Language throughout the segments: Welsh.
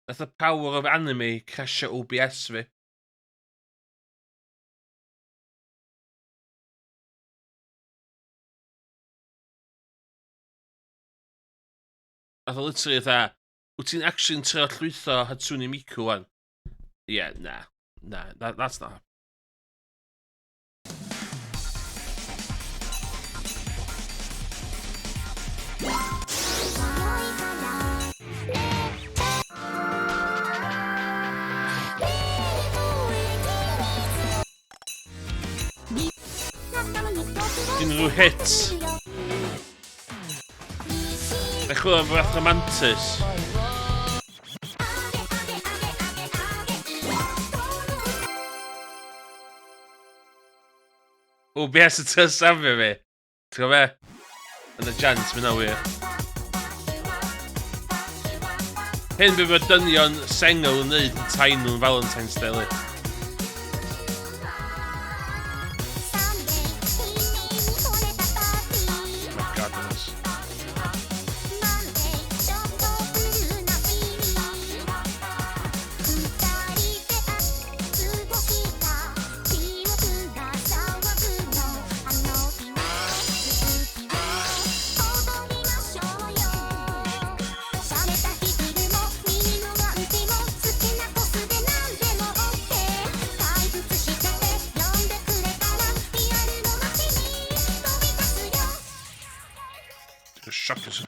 Nath y power of anime crashio OBS fi. Nath o literally fatha, wyt ti'n actually yn trio llwytho Hatsune Miku wan? Yeah, na. Na, that's not. Unrhyw hits. Mae'n chwilio am rhywbeth rhamantus. O, beth sy'n trio safio fi? Ti'n gwybod be? Yn y jant, mae'n wir. Hyn be mae dynion sengl yn neud yn tai nhw'n Valentine's Day. Li. My God, goodness. Shockers.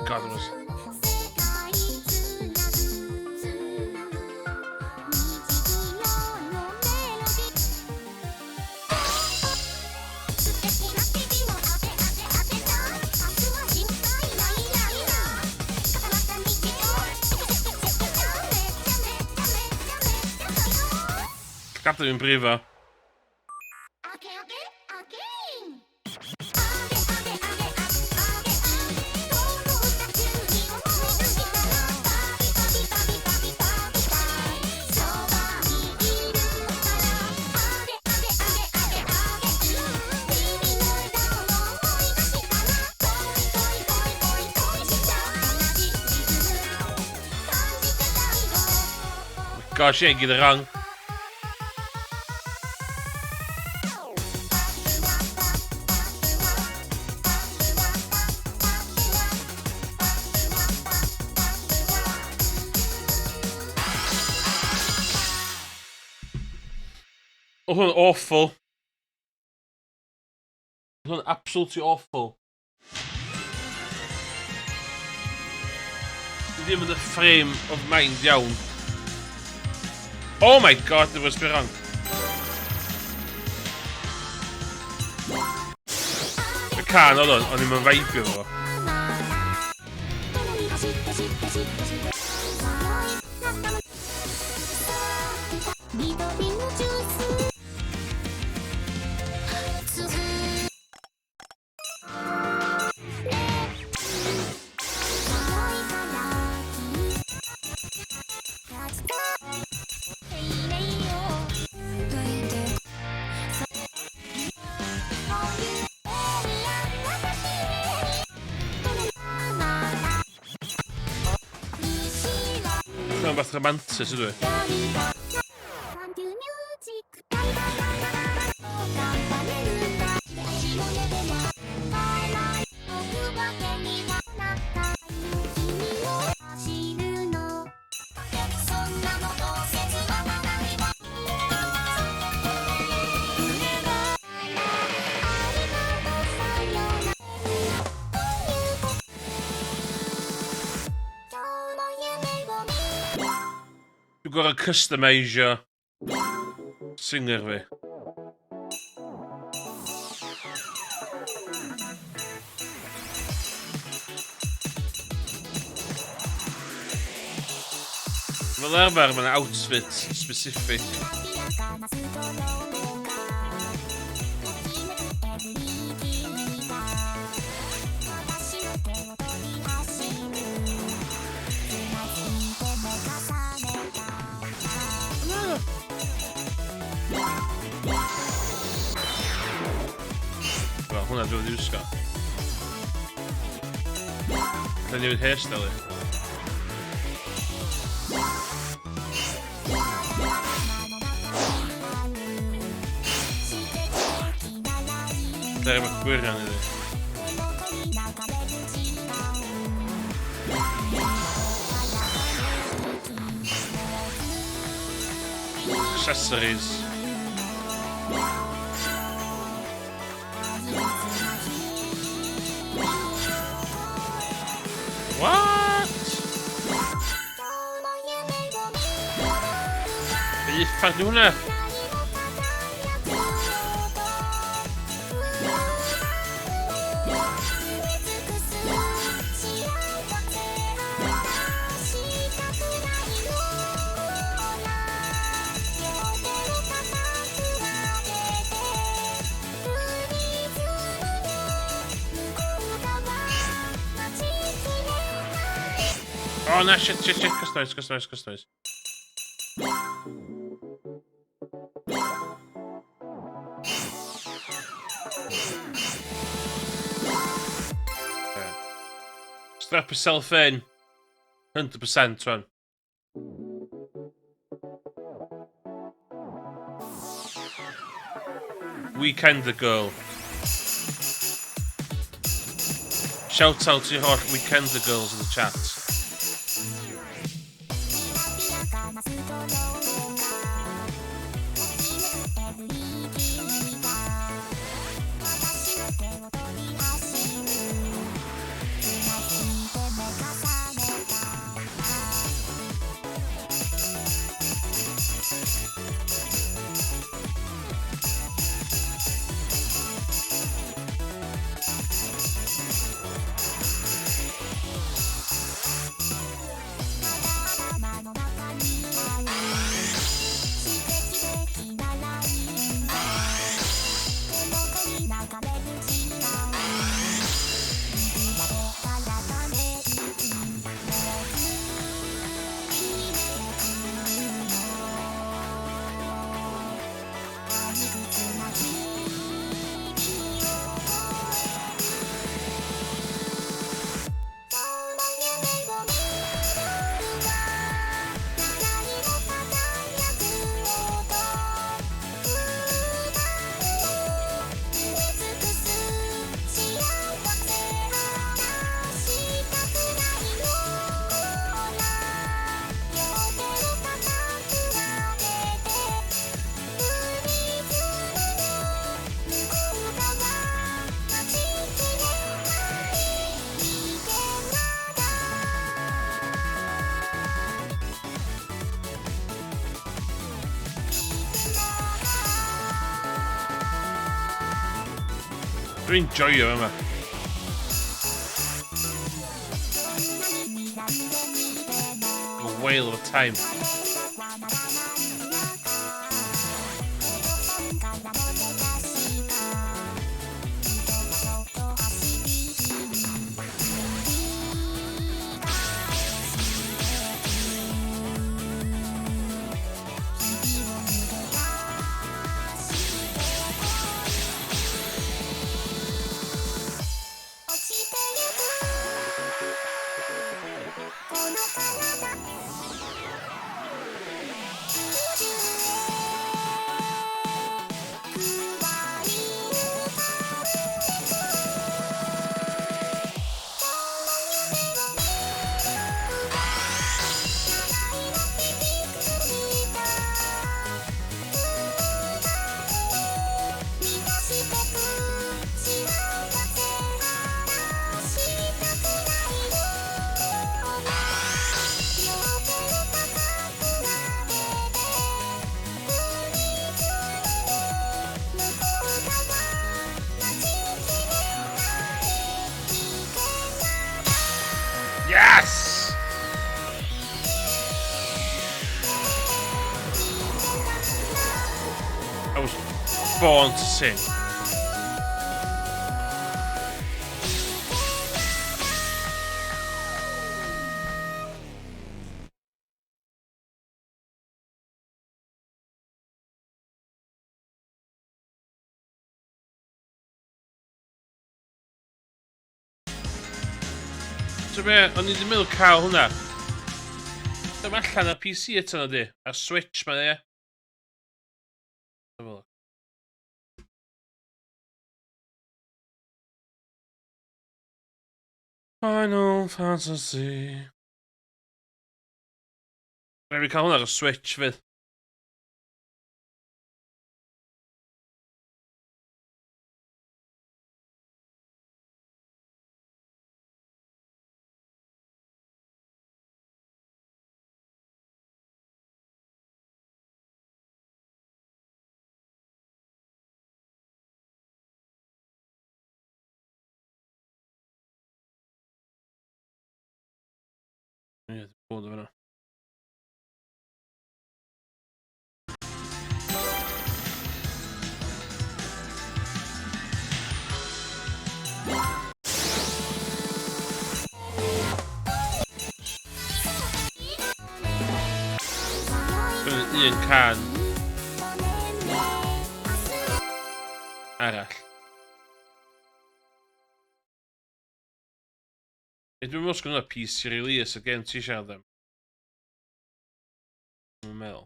God, it was... Gadw fi'n brifo. Gosh, yeah, get it wrong. Oedd hwn awful. Oedd hwn absolutely awful. Dwi ddim yn y frame of mind iawn. Oh my god, there was bit wrong. Y can oedd o'n, o'n i'n feibio fo. Mae'n beth romantis ydw i. Dwi'n gorau customisio singer fi. Fel arfer, mae'n outfit specific. Wel, hwnna dwi'n wedi wisgo. Da newid hairstyle i. Da efo gwirion iddi. Accessories. What? Be uffar di hwnna? Oh na, shit, shit, shit, customize, customize, customize. Okay. Strap yourself in. 100% rwan. Weekender girl. Shout out to your holl Weekender girls in the chat. Dwi'n joio yma. A whale of a time. Born to Sing. So be, o'n i ddim meddwl cael hwnna. Dyma allan ar PC eto na di, ar Switch mae e. Final Fantasy. Rhaid fi cael hwnna ar y Switch fydd. Ie, bod o fyna. Un can arall. Dwi'n meddwl sgwrdd PC release y game ti siarad am. Dwi'n meddwl.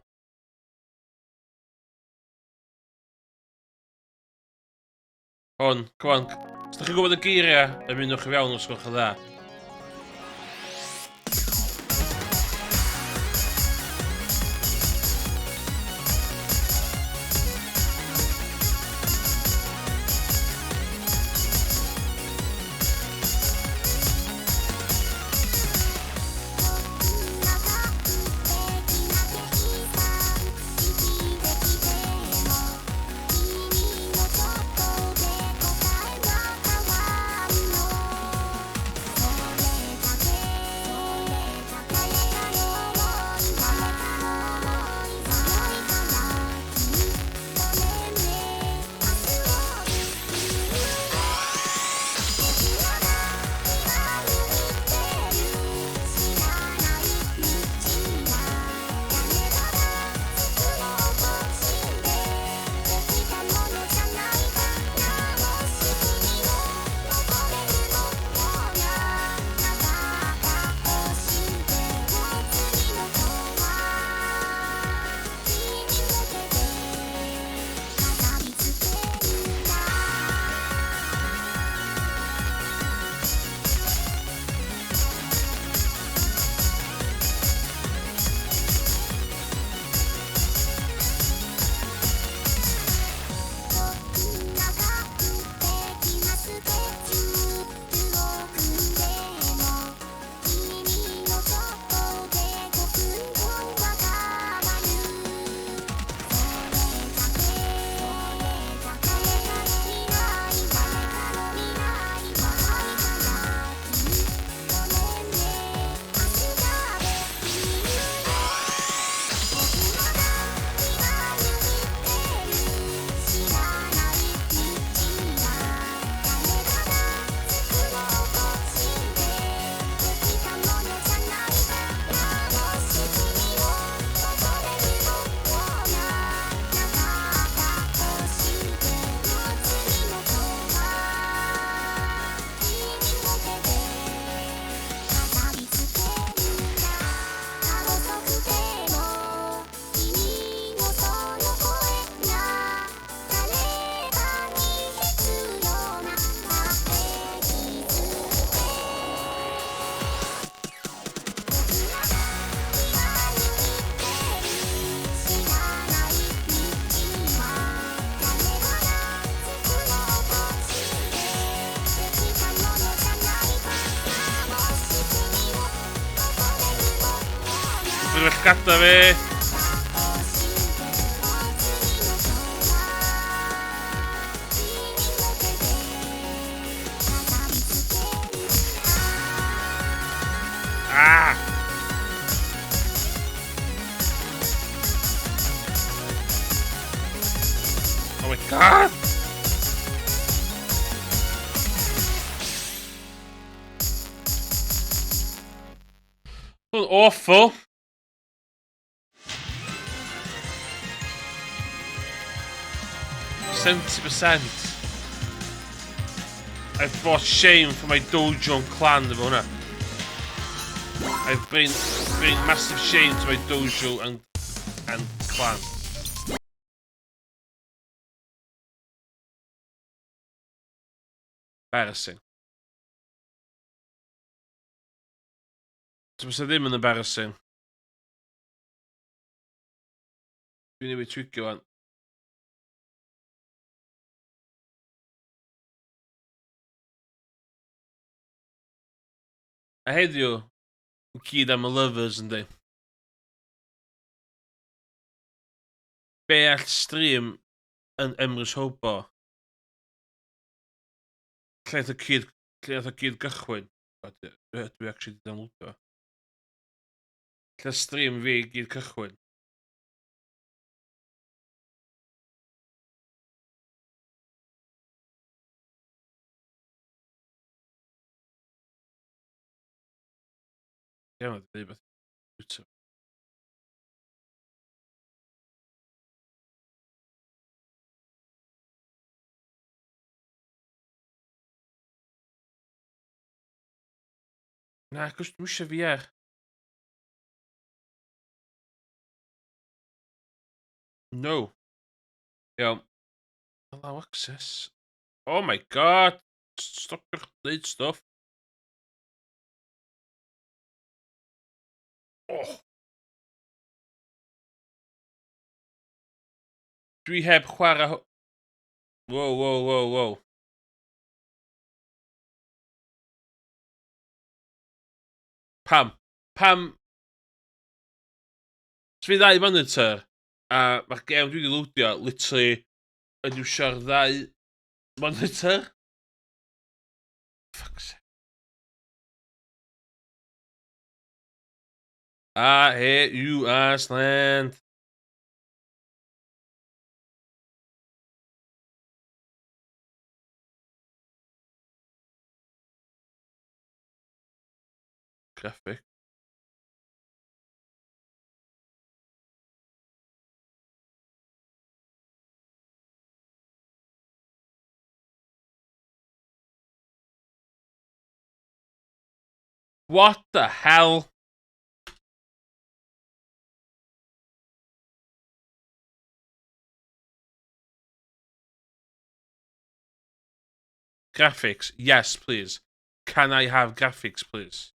Hwn, come on. Os ydych chi'n gwybod y geiriau, ymunwch i fewn os gwelwch yn dda. Llgada fi! Ah! Oh my god! Hwn awful. 70%. I've brought shame for my dojo and clan efo hwnna. I've bring, bring massive shame to my dojo and, and clan. Embarrassing. So bysa ddim yn embarrassing. Dwi'n newid twigio wan. A heddiw, i gyd am y lovers yndi. Be all stream yn Emrys Hobo? Lle nath o gyd, lle nath o gyd gychwyn? Dwi actually di downloadio. Lle stream fi gyd cychwyn? Ie, mae'n dweud beth. YouTube. Na, cos dwi'n eisiau VR. No. Iawn. Allow access. Oh my god! Stopiwch wneud stwff. Oh. Dwi heb chwarae... Wow, wow, wow, wow. Pam? Pam? So fi ddau monitor, a mae'r gem dwi wedi loadio, literally, yn iwsio'r ddau monitor. Fuck's sake. I hate you, Iceland. Graphic. What the hell? Graphics, yes please. Can I have graphics please?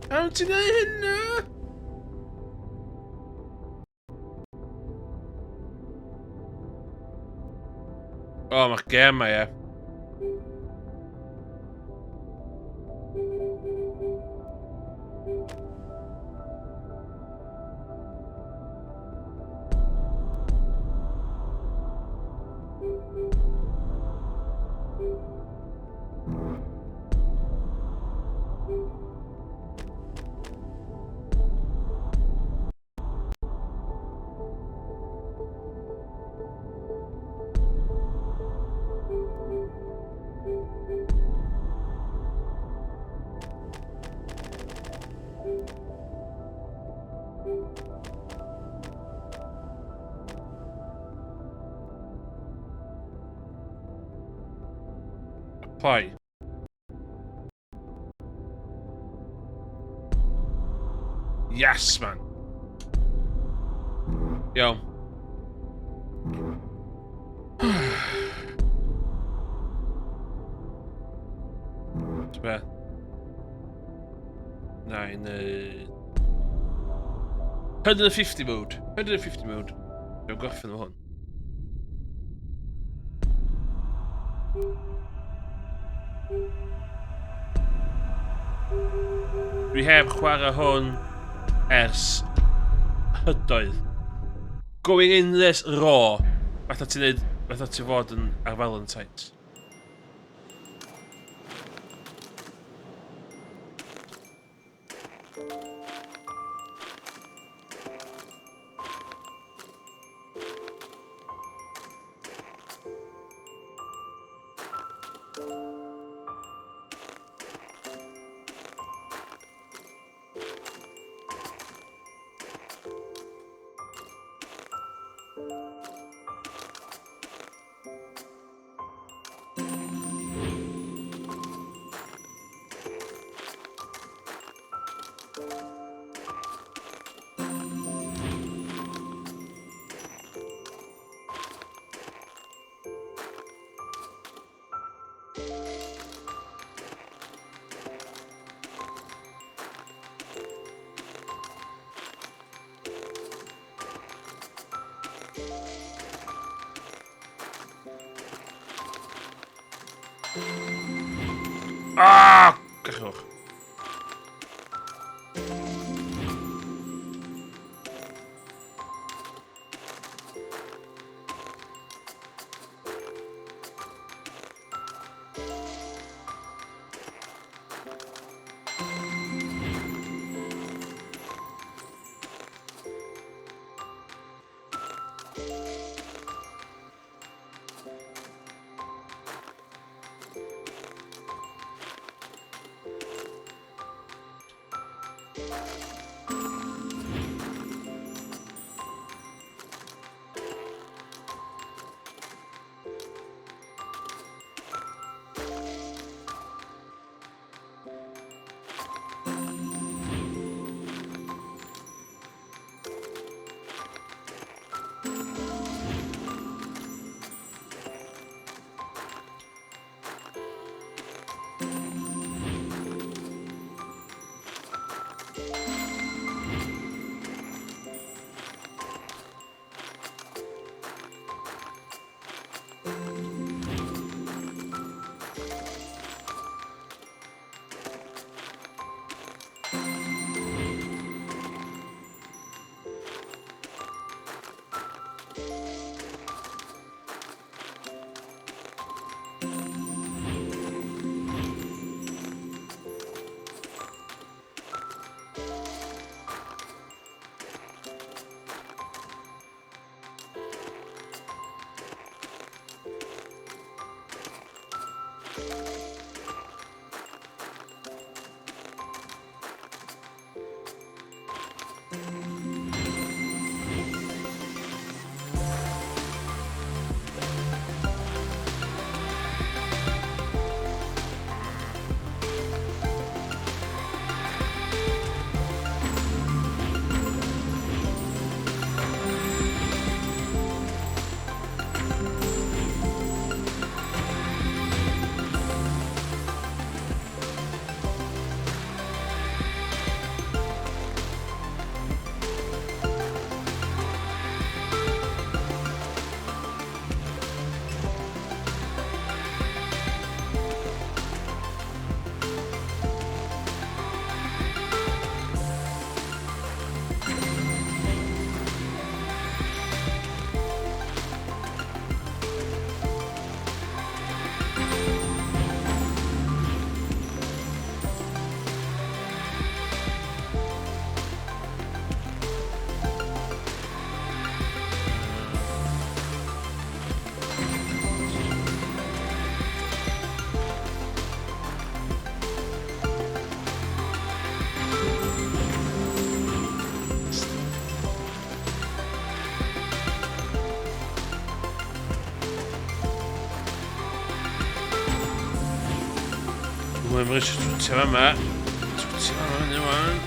Pam ti'n neud hynna? O, oh, mae'r gem ma, ie. Apply. Yes, man. Iawn. Be? Na i neud... 150 mode. 150 mode. Dwi'n gorffen efo hwn. Dwi heb chwarae hwn ers hydoedd. Going in this raw, fatha ti'n neud, fatha ti fod yn ar Valentine's. Ah! Gallwch. Mae'n mynd eisiau twtio yma. Twtio yma fyny wan.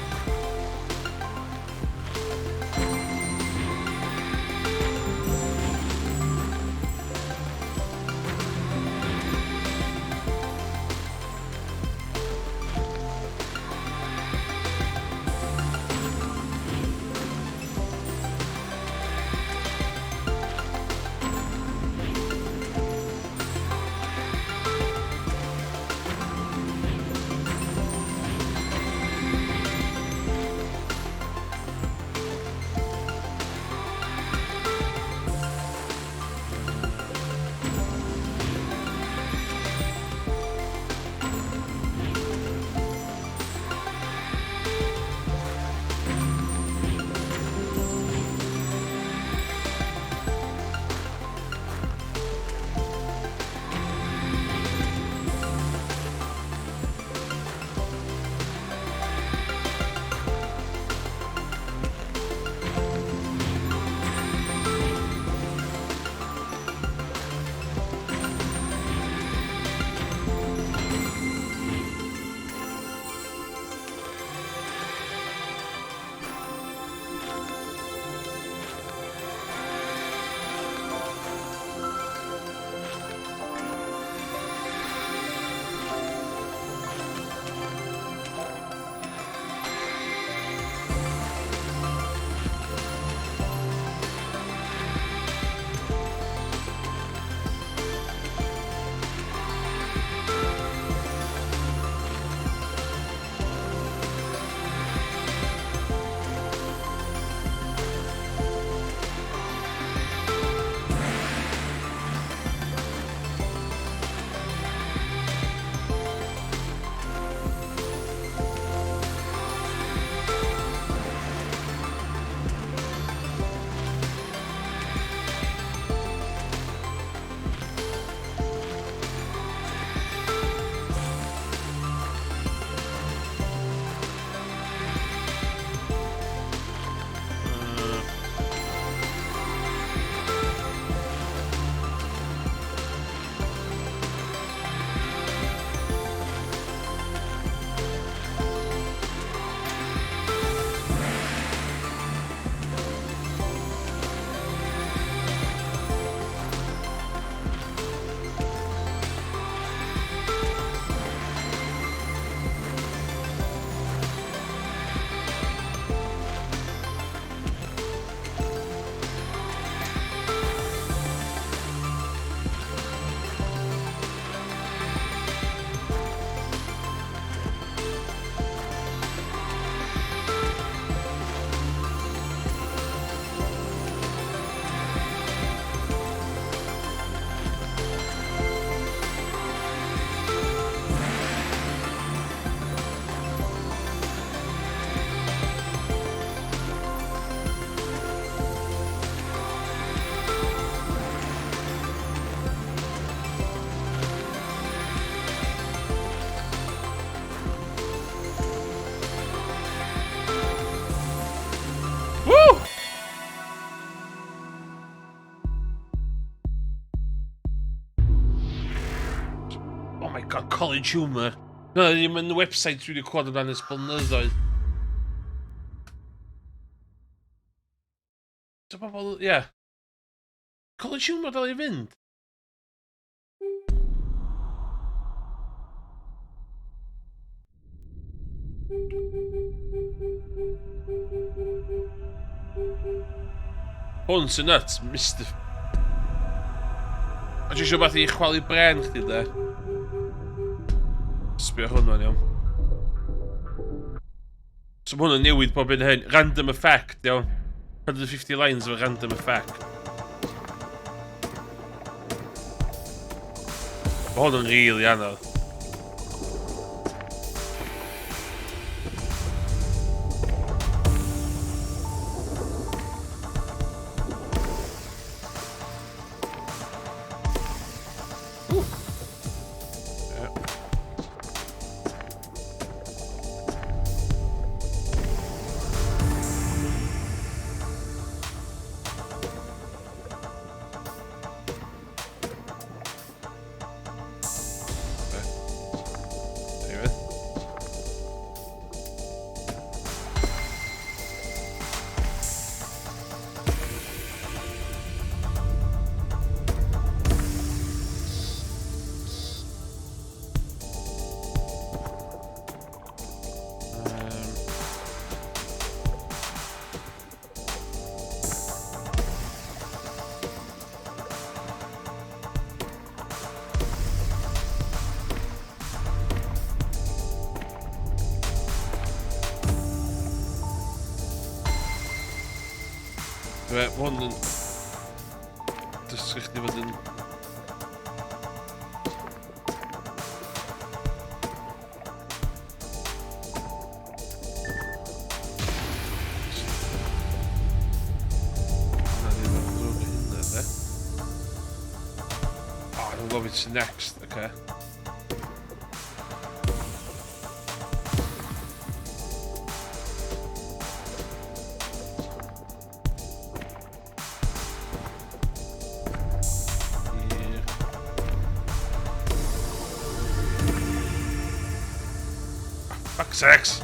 Woo! Oh my god, College Humour. Na, ddim yn website dwi wedi clywed amdano ers blynyddoedd. So bobl, ie. Yeah. College Humour dal i fynd? Hwn sy'n nuts, Mr... A ti eisiau beth i chwalu bren chdi, de? Sbio hwn o'n iawn. So mae hwn yn newid bob un hyn. Random effect, iawn. 150 lines of a random effect. Mae hwn yn rili anodd. Mae hwn yn dysgu chdi fod yn. Na, ddim yn ddrwg o hynna, de. Oh, I don't love it's next, okay. Yeah. Fuck sakes!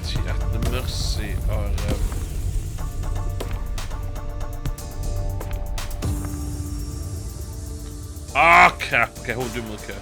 Ti at the mercy o'r. Ah, crap! Okay, hwn dwi'n licio.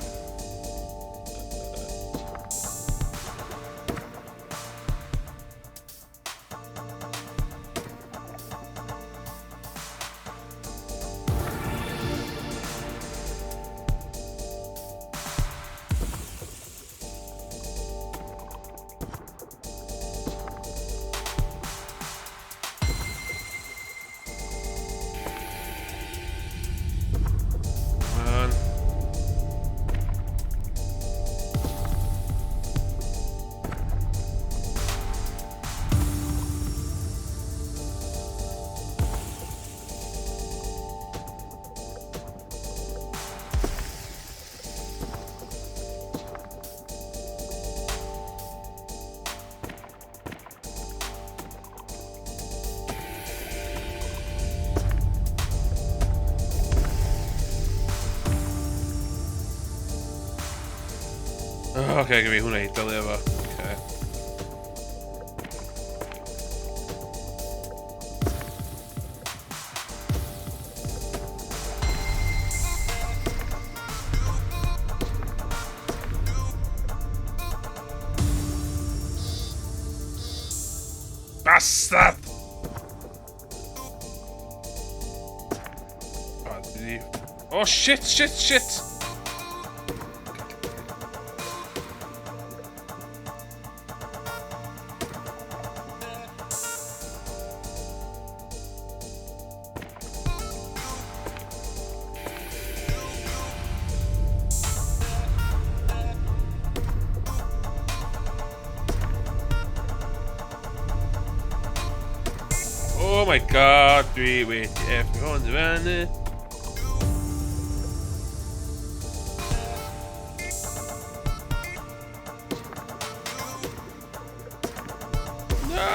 Man. Oh, okay, give me hwnna i delio efo. Okay. Bastard! Oh, oh shit, shit, shit! Oh my god, dwi wedi effio hwn i fyny. No!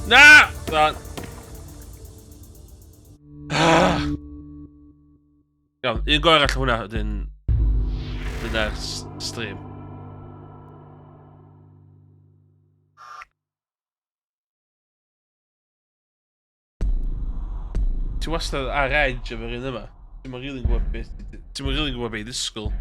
Na! Done. Ah. Iawn, un go arall hwnna, wedyn dyna'r stream. Ti wastad ar edge efo'r un yma. Ti'm yn rili'n gwybod beth. Ti'm yn rili'n gwybod beth i ddisgwyl.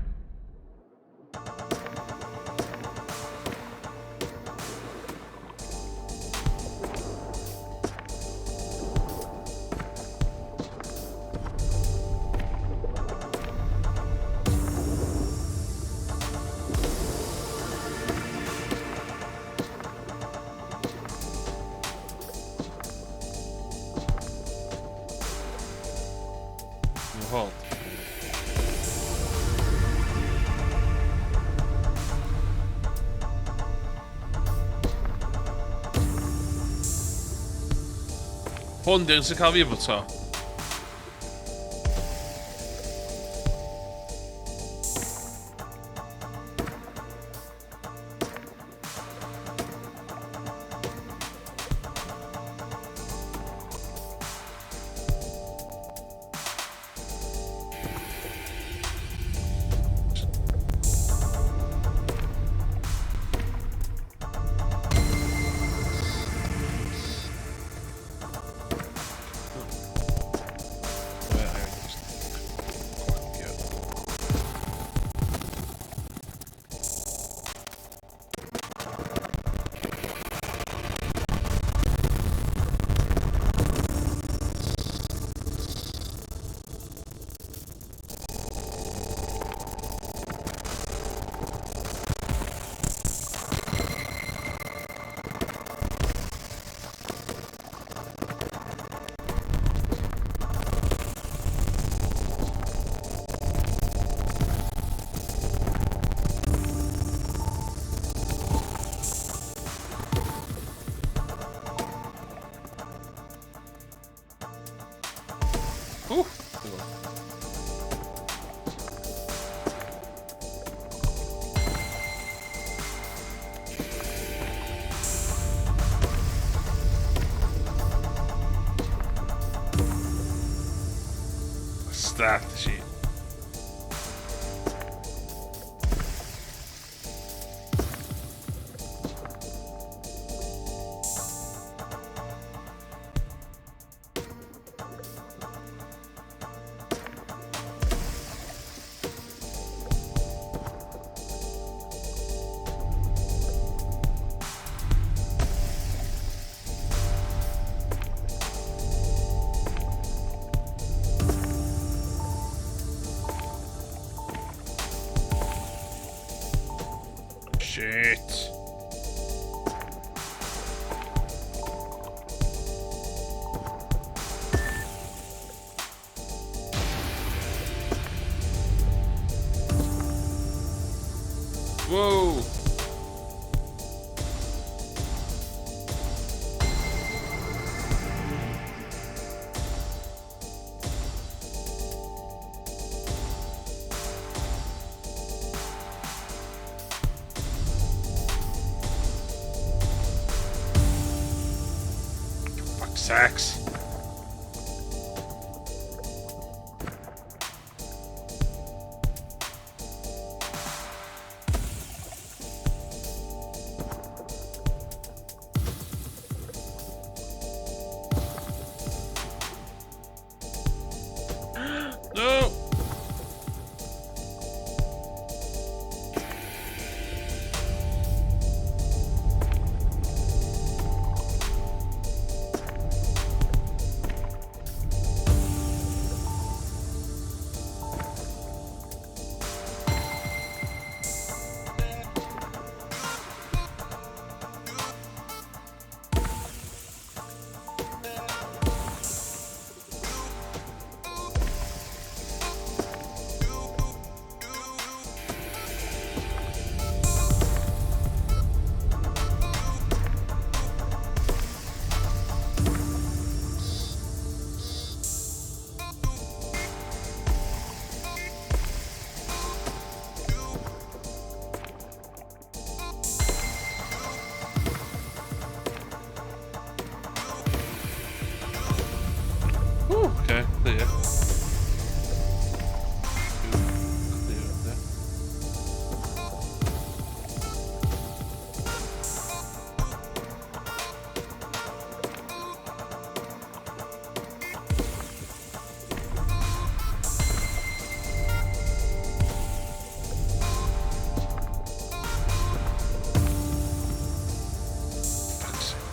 Hold. Hwn di'r sy'n cael fi efo to. Dallt si. Shit. Whoa. Sacks. No. Okay, clear. Clear there. Fuck's sake.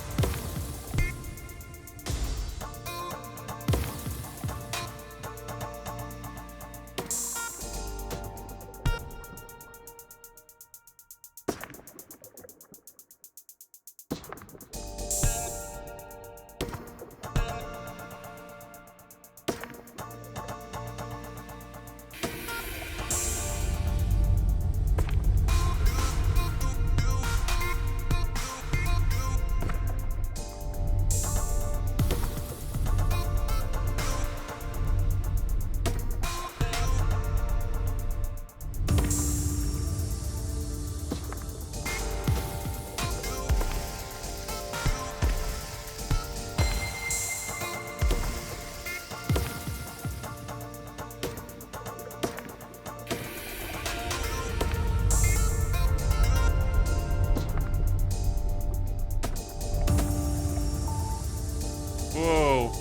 Whoa.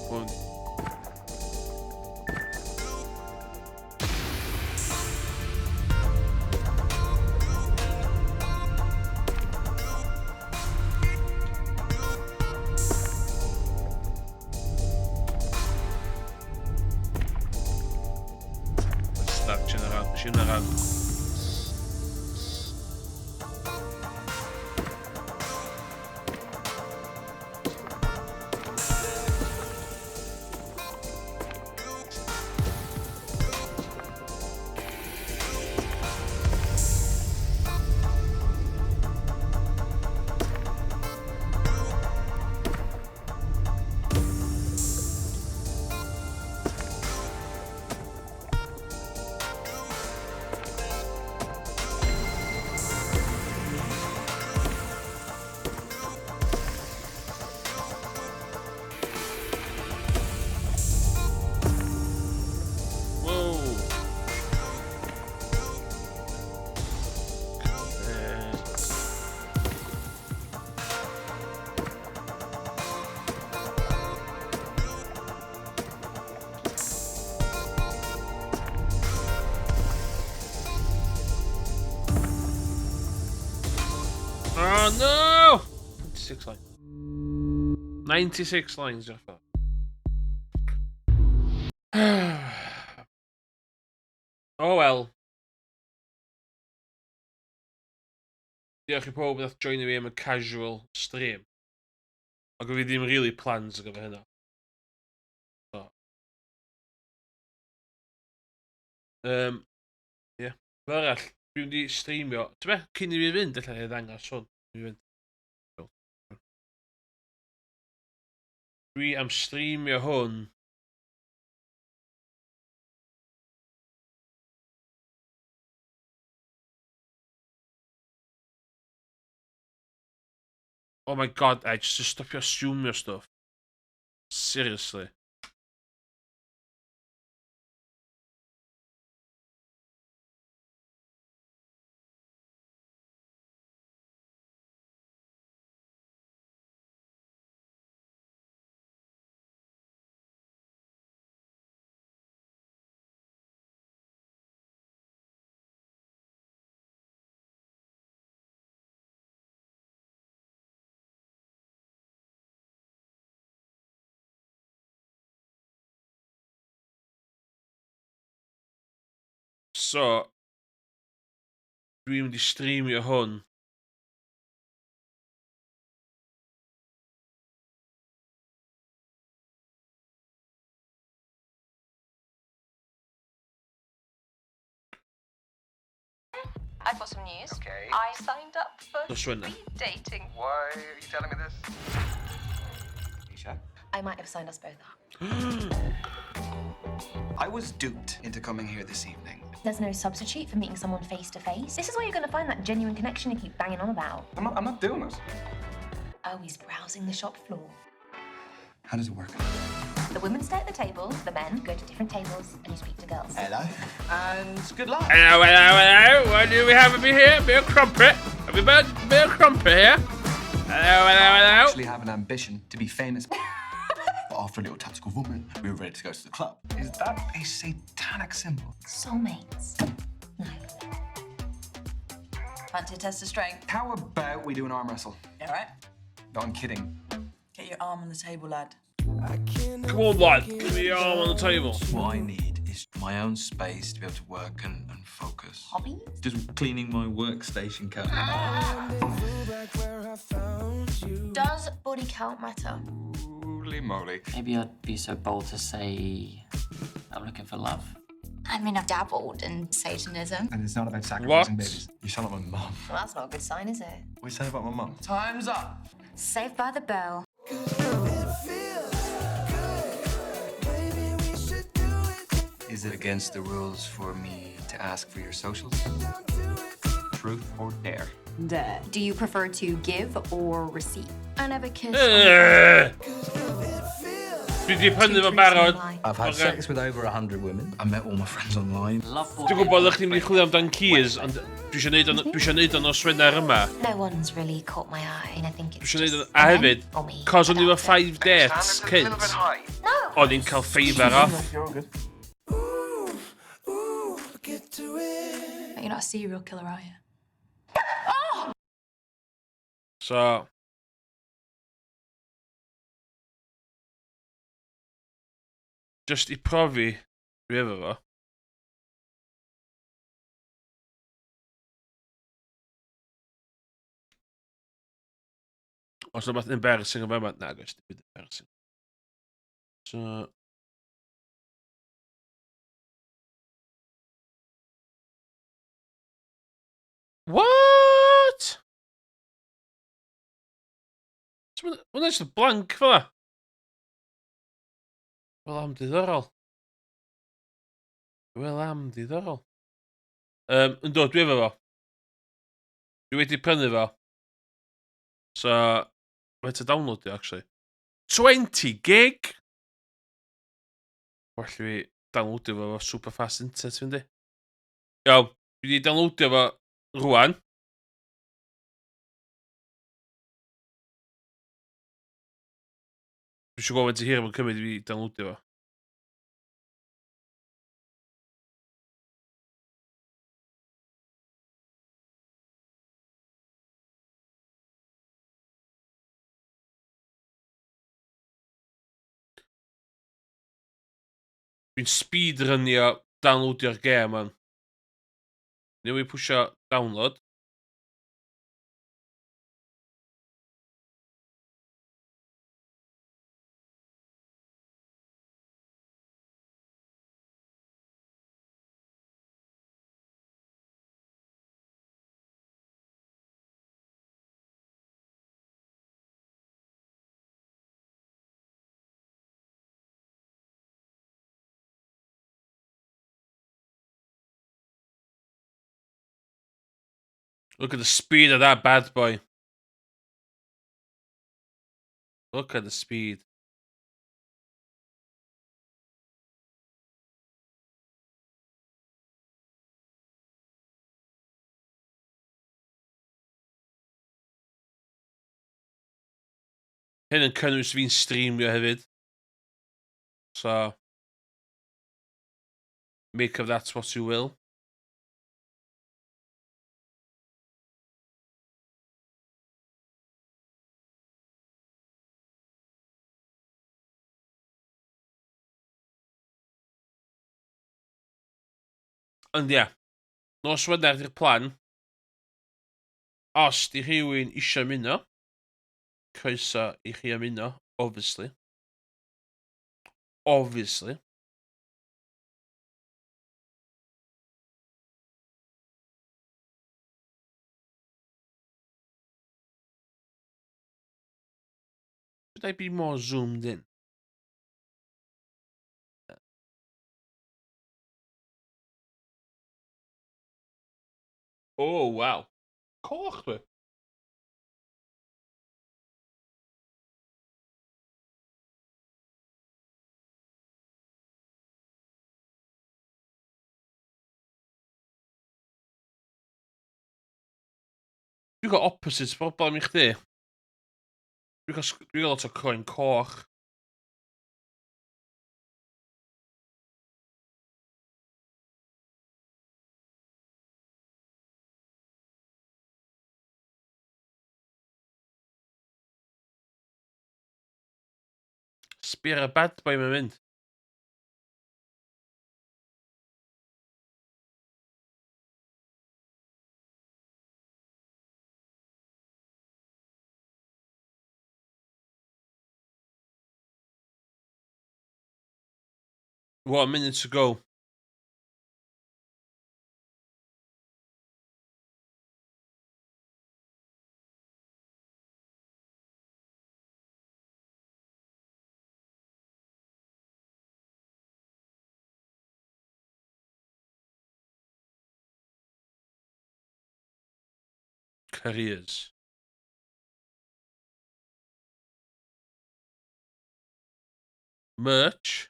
One. Général. Oh no! 96 lines. 96 lines, diolch fawr. Oh well. Diolch i pob nath joinio fi am y casual stream. Ac oedd fi ddim really plans ar gyfer hynna. So. Yeah. Fel arall, dwi'n mynd i streamio. Ti'n be? Cyn i fi fynd, allai i ddangos hwn. Dwi fynd. Dwi am streamio hwn. Oh my god, Edge, just stopio assumio stuff. Seriously. So, dwi'n mynd i streamio hwn. I've got some news. Okay. I signed up for Nos Wener. speed dating. Why are you telling me this? Isha? I might have signed us both up. I was duped into coming here this evening. There's no substitute for meeting someone face to face. This is where you're going to find that genuine connection you keep banging on about. I'm not doing it. Oh, he's browsing the shop floor. How does it work? The women stay at the table, the men go to different tables, and you speak to girls. Hello. And good luck. Hello, hello, hello. What do we have over here? Bit of crumpet. Have we got a bit of crumpet here? Hello, hello, hello. Actually have an ambition to be famous. But after a little tactical woman, we were ready to go to the club. Is that a satanic symbol? Soulmates. No. Fancy a test of strength? How about we do an arm wrestle? All right. No, I'm kidding. Get your arm on the table, lad. Come on, lad. Give me your arm on the table. What I need is my own space to be able to work and focus. Hobbies? Just cleaning my workstation cabinet. Does body count matter? Holy moly. Maybe I'd be so bold to say I'm looking for love. I mean, I've dabbled in Satanism. And it's not about sacrificing What? babies. You sound like my mum. Well, that's not a good sign, is it? What you say about my mum? Time's up. Saved by the bell. Is it against the rules for me to ask for your socials? Truth or dare? Dare. Do you prefer to give or receive? I never kissed. Dwi di prynu fo barod. I've had Okay. sex with over 100 women. I met all my friends online. Love Dwi'n gwybod ydych chi'n mynd i chwilio amdan keys, ond dwi eisiau neud o'n dwi eisiau neud o'n nos Wener yma. No one's really caught my eye, and I think Dwi it's eisiau neud just o'n... A men hefyd, or me. cos o'n i I efo doubt it. 5 dates cynt, high. No! o'n i'n cael favour off. You're all good. You're not a serial killer, are you? So... Just i profi dwi efo fo. Os yna rhywbeth embarrassing yn fama, na, gwrs, dim byd embarrassing. So... What? So ma' hwnna just yn blank fel 'a. Wel am diddorol. Wel am diddorol. Yndw, dwi efo fo. Dwi wedi prynu fo. So, faint o download di, actually? 20 gig! Well i fi downloadio fo efo super fast internet, fyndi. Iawn, dwi wedi downloadio fo rwan. Dwi eisiau gweld faint o hir mae'n cymryd i fi downloadio fo. Dwi'n speedrunio downloadio'r gêm man. Newydd pwysio download. Look at the speed of that bad boy. Look at the speed. Hyn yn cynnwys fi'n streamio hefyd. So, make of that what you will. Ond ia, nos Wener di'r plan. Os di rhywun isio ymuno, croeso i chi ymuno, obviously. Obviously. Should I be more zoomed in? Oh, wow. Coch dwi. Dwi'n cael opposite problem i chdi. Dwi'n cael, dwi cael lot o croen coch. Sbia ar y bad boy mae'n mynd. 1 minute to go. Careers. Merch.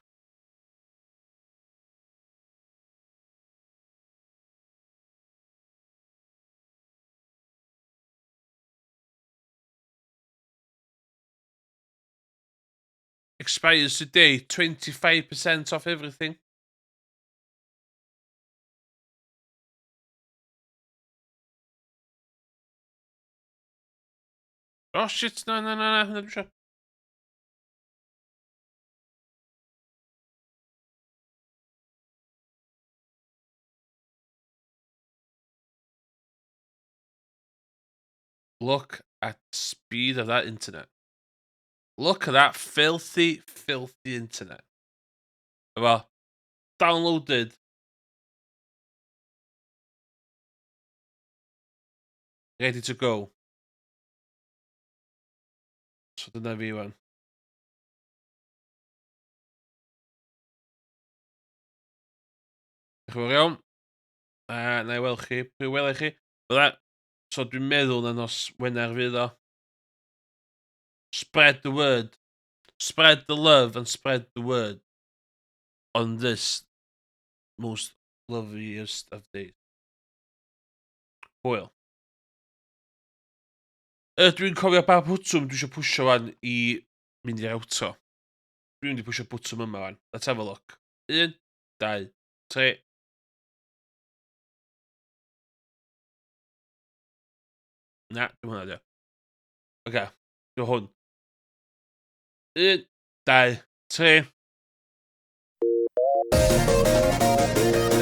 Expires today, 25% off everything. Oh shit, na, hwnna dwi isio. Look at the speed of that internet. Look at that filthy, filthy internet. Well, downloaded. Ready to go. So dyna fi wan. Diolch yn fawr iawn. A na i weld chi. Pwy wela i chi. Bydda. So dwi'n meddwl na nos Wener fydd o. Spread the word. Spread the love and spread the word on this most loveliest of days. Hwyl. Dwi'n cofio pa bwtwm dwi eisiau pwysio wan i mynd i'r outro. Dwi'n mynd i pwysio bwtwm yma wan. Let's have a look. Un, dau, tri. Na, dim hwnna di. Oce, okay, hwn. Un, dau, tri. Bye.